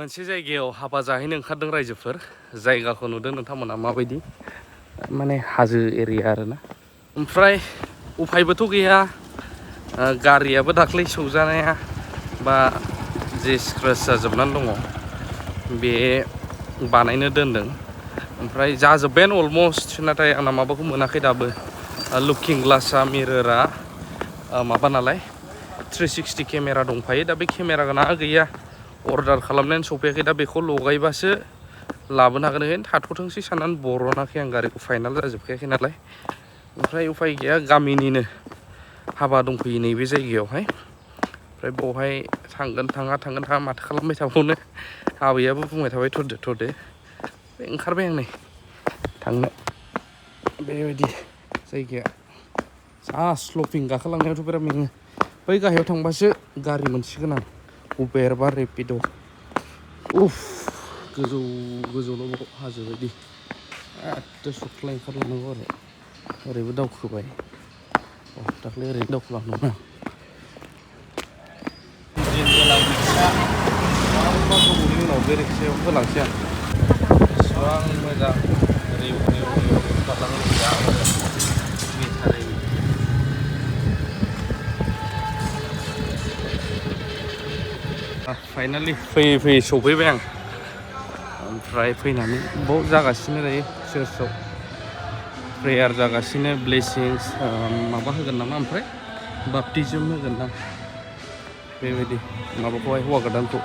मोनसे जायगायाव हाबा जाहैनो ओंखारदों रायजोफोर जायगाखौ नुदों नोंथांमोना माबायदि माने हाजो एरिया आरोना ओमफ्राय उफायबोथ' गैया गारियाबो दाख्लै सौजानाया बा जे स्क्रेच जाजोबनानै दङ बे बानायनो दोनदों ओमफ्राय जाजोब्बायानो अलमस्ट नाथाय आंना माबाखौ मोनाखै दाबो लुकिं ग्लासआ मिररा माबा नालाय 360 केमेरा दंफायो दा बे केमेरा गोनां गैया अर्डार खालामनानै सफैयाखै दा बेखौ लगायबासो लाबोनो हागोन ओरैनो थाथ'थोंसै साननानै बरनाखै आं गारिखौ फाइनाल जाजोबखायाखै नालाय ओमफ्राय उफाय गैया गामिनिनो हाबा दंफैयो नैबे जायगायावहाय ओमफ्राय बावहाय थांगोन थाङा माथो खालामबाय थाबावनो आबैयाबो बुंबाय थाबाय थरदो ओंखारबाय आं नै थांनो बेबायदि जायगाया जा स्लपिं गाखोलांनायावथ' बिराद मेङो बै गाहायाव थांबासो गारि मोनसिगोन आं उबेर बा रेपिड' उफ गोजौल' हाजो बायदि एथ' सख्लाय ओंखारलांनांगौ आरो ओरैबो दावखोबाय दाख्लै ओरैनो दावखोलांदोंमोन आं दिन गोनां रिक्सा मा गोबावनि उनाव बे रिक्सायाव होलांसै आं बेसेबां मोजां रिउ खारलाङो जा मोजां बेटारि फाइनालि फैयै सफैबाय आं ओमफ्राय फैनानै बाव जागासिनो दायो चार्चआव प्रेयार जागासिनो ब्लेसिंस माबा होगोन नामा ओमफ्राय बाप्टिजम होगोन दां बेबायदि माबाखौहाय हौवा गोदानखौ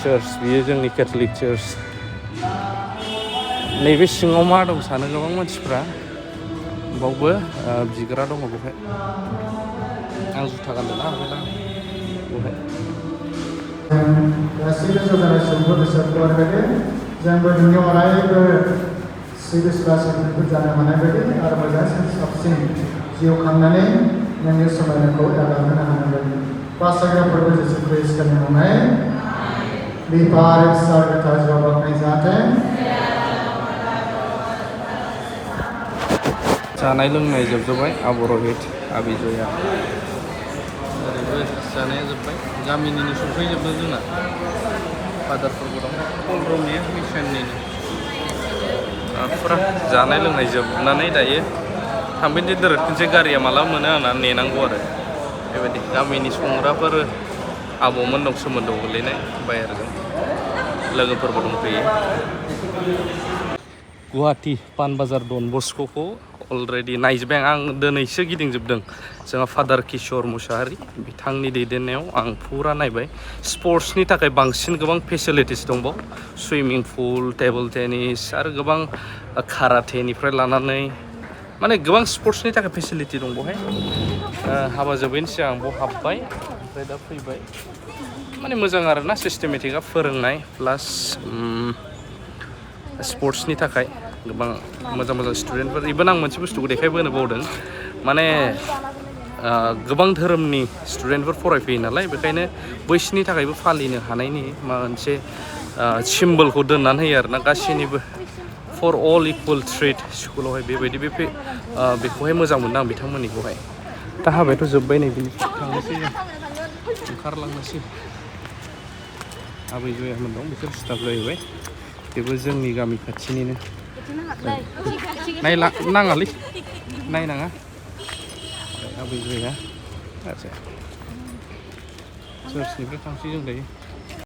चार्च बियो जोंनि केथलिक चार्च नैबे सिङाव मा दं सानो गोबां मानसिफ्रा बावबो बिग्रा दङ बेवहाय आं जुथा गानदोंना ओंखायनो बेवहाय गासैबो जौगानाय सुबुंफोर बेसादखौ आरो जोंबो नोंनि अरायबो सिबिसुलासिनफोर जानो हानाय बायदि आरो मोजांसिन साबसिन जिउ खांनानै नोंनि समायनाखौ एगारहोनो हानाय बायदि बासायग्रा फोरबो जिसु ख्रिस्टनि मुङै बिफा फिसा गोथार जिउआव बाख्नाय जाहाथे जानाय लोंनाय जोबजोब्बाय आब' रहित आबि जया ओरैबो जानाया जोब्बाय गामिनिनो सफैजोबदों जोंना फादारफोरबो दं कलरमनि मिसननिनो फुरा जानाय लोंनाय जोबनानै दायो थांफिनसै दोरोदफिनसै गारिया माला मोनो आंना नेनांगौ आरो बेबायदि गामिनि संग्राफोर आबौमोन दं सोमोन्दोआव गोलैनाय बायेरजों लोगोफोरबो दंफैयो गुवाहाटि पान बाजार डन बस्क'खौ अलरेडि नायजोब्बाय आं दिनैसो गिदिंजोबदों जोंहा फादार किशर मुसाहारि बिथांनि दैदेननायाव आं फुरा नायबाय स्पर्ट्सनि थाखाय बांसिन गोबां फेसिलिटिस दंबाव सुइमिं पुल टेबोल टेनिस आरो गोबां काराटेनिफ्राय लानानै माने गोबां स्पर्ट्सनि थाखाय फेसिलिटि दं बेवहाय हाबा जोबैनि सिगां बाव हाबबाय ओमफ्राय दा फैबाय माने मोजां आरोना सिस्टेमेटिकआ फोरोंनाय प्लास स्पर्ट्सनि थाखाय गोबां मोजां स्टुडेन्टफोर इभेन आं मोनसे बुस्थुखौ देखायबोनो बावदों माने गोबां धोरोमनि स्टुडेन्टफोर फरायफैयो नालाय बेखायनो बैसोरनि थाखायबो फालिनो हानायनि मोनसे सिम्बलखौ दोननानै होयो आरोना गासैनिबो फर अल इकुवेल ट्रिट स्कुलावहाय बेबायदि बेखौहाय मोजां मोनदों आं बिथांमोननिखौहाय दा हाबायाथ' जोब्बाय नै बिनि थांनोसै जों ओंखारलांनोसै आबै जयामोन दं बिसोर स्टाफ जाहैबाय बेबो जोंनि गामि खाथिनिनो नाङालै नायनाङा आबै जया आदसा चार्चनिफ्राय थांसै जों दायो